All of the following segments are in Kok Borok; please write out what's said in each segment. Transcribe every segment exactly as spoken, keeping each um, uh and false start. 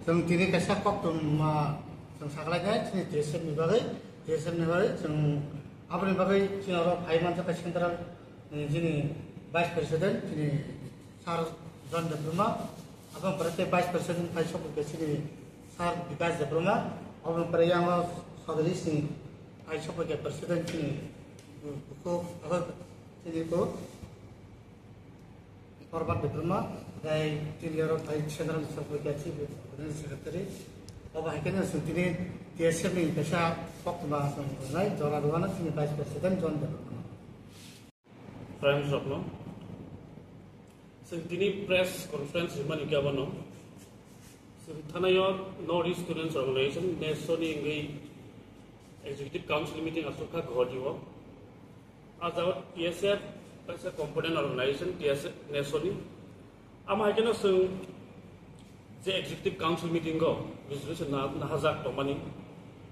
Chwng tini kaisa koktwma chwng sakhlainai chini T S F ni bagwi, T S F ni bagwi chwng aboni bagwi chini oro phai manjakha central, eh, chini vice president chini sir John Debbarma, aboni pore tei vice president phai sokphaikha chini sir Bikash Debbarma, aboni pore yang o Sodri sini phai sokphaikha president chini bukhuk, abo chini ko Korban Debbarma, tei tini oro phai Central Secretary, Chief Secretary, obo hai khe no chwng tini T S F ni kaisa koktwma chwng rwnai, jora rwano chini Vice President John Debbarma. Friends rokno, chwng tini press conference rimani khe abono, chwng thanaio North East Students Organization, nesoni wngwi Executive Council meeting aswk kha Guwahati o. A jaga T S F kaisa component organization, T S F nesoni. Amo hai kheno chwng je executive council meeting o resolution na, nahajak tongmani.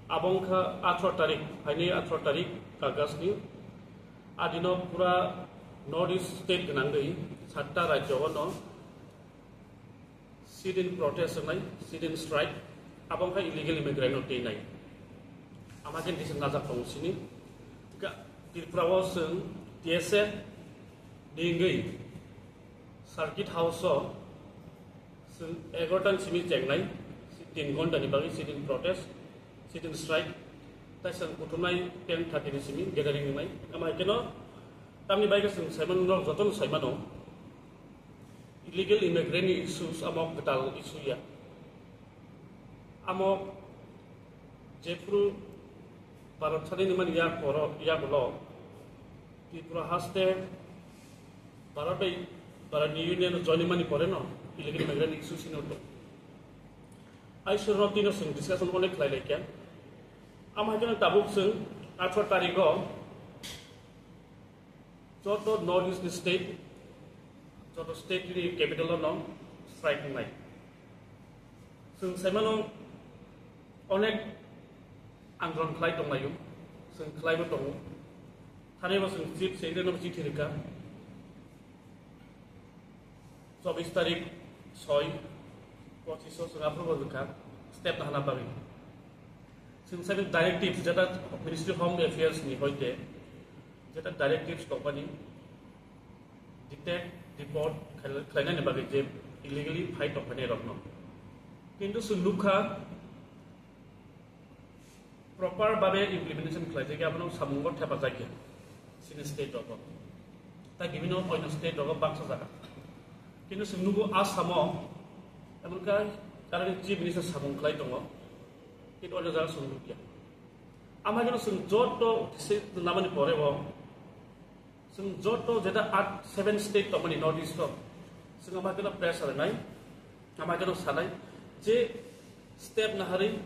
Abo wngkha atharo tarik, phaini atharo tarik August ni. A dino pura North East state gwnangwi satta rajyo no sit-in protest wngnai, sit-in strike, abo wngkha illegal immigrant no twi nai. Ama khe disa najak tongo sini. Ga-, Tripura o chwng T S F ni wngwi Circuit House o chwng egaroh ta ni simi chengnai, tin ghonta ni bagwi sit-in protest, sit-in strike, tai chwng kuthumnai ten thirty ni simi gathering wngnai. Ama hai kheno tamni bagwi chwng saimano, jotono saimano. Illegal immigrant ni issues amo kwtal issue ya. Amo jephru Bharat sadin mani yak poro, yak ulo Tripura haste Bharat bai, Bharat ni Union join mani pore no illegal immigrant ni issue sino to. Ai sur no tino sing discussion onek khlai lai kya. Amo hai khe tabuk sing atharo tarik o joto North East ni state, joto state ni capital o no strike wngnai. Chwng saimano onek andolon khlai tonglaio, chwng khlaibo tongo. Thanaibo chwng Chief Secretary no chithi rwkha. Chobbish tarik soi, pochish o chwng aphuru bo rwkha, step nahana bagwi. Chwng saimano directives, jeta Ministry of Home Affairs ni hoite, jeta directives tongmani, detect, deport khlai-, khlainani bagwi je illegally phai tongphainai rokno. Kintu chwng nukha, proper babe implementation khlaijak ya, abono samungo thepajak ya chini state rogo. Tai bibhinno onyo state rogo baksa jaga. Kintu chwng nugo Assam o, emon khe karon Chief Minister samung khlai tongo, kintu onyo jaga chwng nukya. Ama khe chwng joto se namani pore bo Chwng joto jeta at seven state tongmani North East o, chwng ama keno pressure nai, ama keno sanai, je step naharwi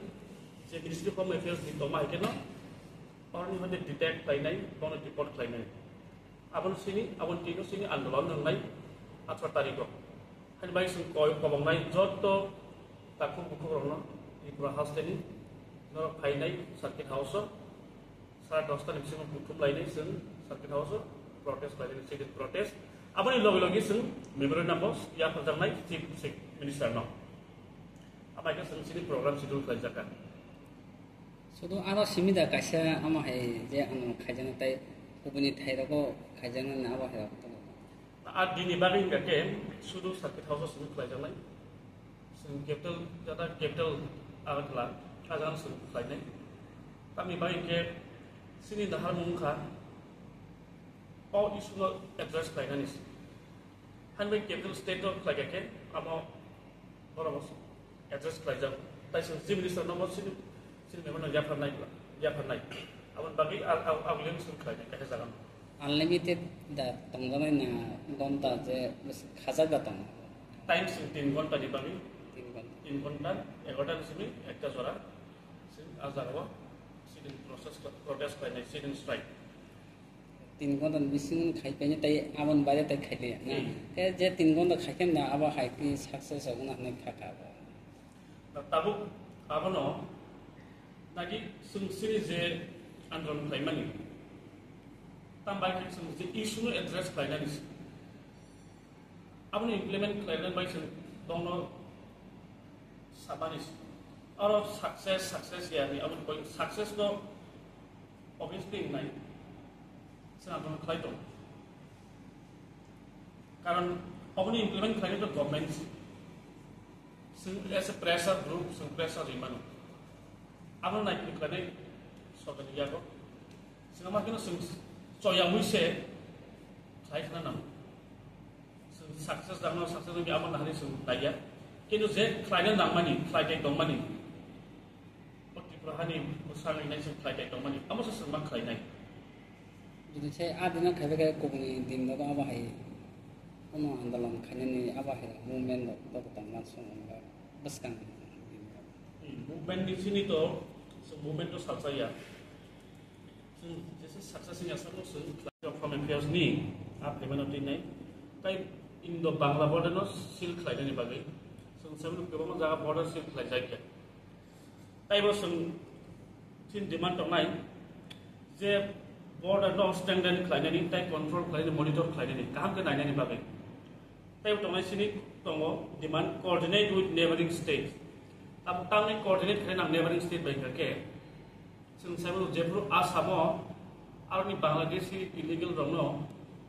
je Ministry of Home Affairs ni tongma hai keno, oroni hode detect khlainai, bono deport khlainai. Abono sini, aboni tino sini andolon wngnai atharo tarikh o. Hani bai chwng koi kobongnai joto takhuk bukhuk rokno Tripura hasteni norok phainai Circuit House o. Sara dosta ni bisingo buthum lainai chwng Circuit House o protest lainai, sit-in protest. Aboni loge loge chwng memorandum bo yapharjaknai Chief Sec-, Minister no. Amai khe chwng chini program schedule khlaijak kha. Sudu aro simi da kaisa amo hai je ano khaijana tai kubuni thai rogo khaijana na abo hai rok. A dini bagwi hingkha khe sudu Circuit House o simi khlaijaknai. Chwng capital, jata capital Agartala, a jaga chwng khlainai. Tamni bagwi hingkhe chini naharmung wngkha o issue no address khlainani se. Hani bai capital state o khlaikha khe amo borok address khlaijak. Tai chwng Chief Minister no bo chini, chini memorandum yapharnai, yapharnai. Aboni bagwi a-, a-, aguling chwng khlainai kaisa jaga no. Unlimited da tongjaknai na gonta je khajak da tong? Time chwng tin gonta ni bagwi. Tin gonta. Tin gonta, egaroh ta ni simi ekta jora chwng a jaga o sit-in process, protest khlainai, sit-in strike. Tin gonta ni bisingo khai painai tai aboni baire tai khailiya na. Hmm. Te je tin gonta khaikhe na abo hai khe success wngna hinwi kha kha abo. Da tabuk abono nagi chwng chini je andolon khlaimani, tam bai khe chwng je issue no address khlainani se. Aboni implement khlainani bai chwng bongno sa Sabani oro success, success ya ni, aboni koi success no obviously nai. Sina bono khlai tong. Karon oboni implement khlai to government. Sing as a pressure group, sing pressure rimano. Abo nai khlai nai sorkar yago. Sing ma kino sing choya muise khlai khna nam. Chwng success dangno, success wngya amo nahani chwng naiya. Kintu je khlaina nangmani, khlaitai tongmani, o Tripura hani bwsani nai chwng khlaitai tongmani, amo se chwng ma khlainai. Jodi se a dino khaibai khe kubuni din nogo abo hai kono andolon khainani abo hai movement rok to tongma chwng bwskang din. Hmm, movement ni sini to, chwng movement to salsa ya. Chwng jesa saksa sini aswk chwng khlai from affairs ni a phaimano twi nai. Tai Indo Bangla border no seal khlainani bagwi chwng saimano kwbangma jaga border seal khlaijak ya. Taibo chwng chin demand tongnai je border no strengthen khlainani tai control khlainani monitor khlainani kaham khe nainani bagwi. Taibo tongnai sini tongo demand coordinate with neighboring states. Abo tamni coordinate khlai nang neighboring state bai hwnkhe Chwng saimano jephru Assamo aroni Bangladeshi illegal rokno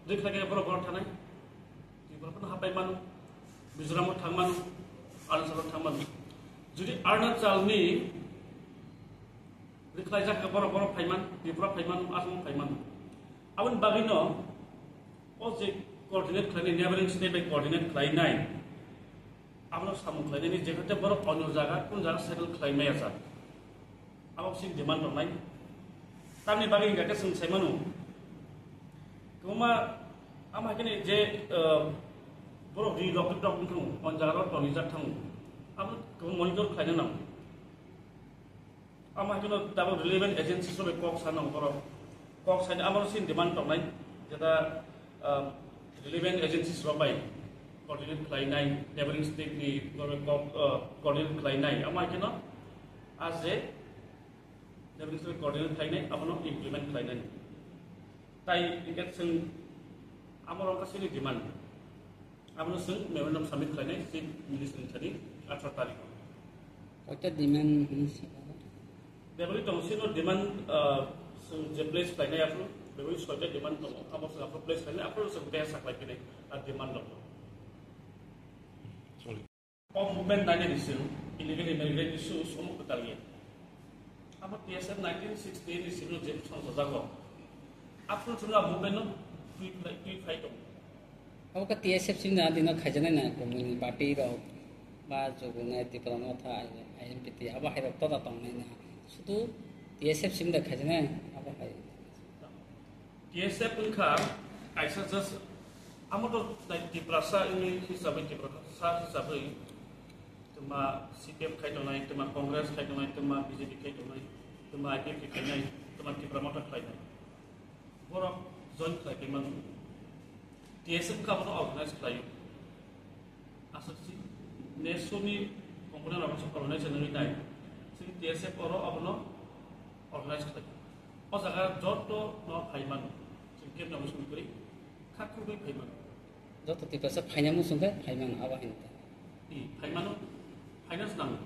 rikhlai khe borok borok thanai. Tripura phano hapai mano, Mizoram o thang mano, Arunachal o thang mano. Jodi Arunachal ni rikhlai jak khe borok borok phai man, Tripura phai mano, Assam phai mano. Aboni bagwi no o je coordinate khlainai, neighboring state bai coordinate khlainai. Abono samung khlainani je hwte borok onyo jaga, kun jaga settle khlai maya jak. Abo sin demand tongnai. Tamni bagwi hingkha khe chwng sai mano. Kwbangma ama khe je, uh, borok ri rok rok wng thango, on jaga rok toni jak thango. Abo kwbang monitor khlaina nango. Ama haino double relevant agencies rok bai kok sa nango borok. Kok sai amo sin demand tongnai. Jeta, uh, relevant agencies rok bai coordinate khlainai, neighboring state ni borok kok, uh, coordinate khlainai. Ama haino as a neighboring state coordinate khlainai, abono implement khlainai. Tai hingkhe chwng amo rok sini demand. Abono chwng memorandum submit khlainai Chief Minister ni thani atharo tarikh. Koita demand hwnwi saka? Beboni tongo sino demand, ah, chwng je place khlainai aphuru, beboni soita demand tongo. Abo chwng aphuru place khlainai, aphuru chwng behasa khlai phinai, ah, demand rok. O movement nainani chwng illegal immigrant issue omo kwtal ya. Abo T S F nineteen sixty-eight ni simi je songchajago. Aphuru chwng a movement no twi khlai, twi phai tongo. Abo khe T S F simi na dino khaijaknai na, komuni party rok ba Jogonai, Tipra Motha, I M P T, abo hai rok toda tongnai na. Sudu T S F simi da khaijaknai, abo hai. T S F wngkha kaisa just amo to nai Tiprasa wngwi hisabwi, Tiprasa hisabwi twma C P M khai tongnai, twma Congress khai tongnai, twma B J P khai tongnai, twma I P F T khainai, twma Tipra Motha khlainai. Borok join khlai khe mano. T S F wngkha abono organize khlaio. Aswk si next ni component rok se organize wngwi nai. Chwng T S F oro abono organize khlai. O jaga joto no phai mano. Chwng kebo no song kri kha khugwi phai mano. Joto Tiprasa phaina muchung khe phai mano abo hai ta. I phai mano, finance nango.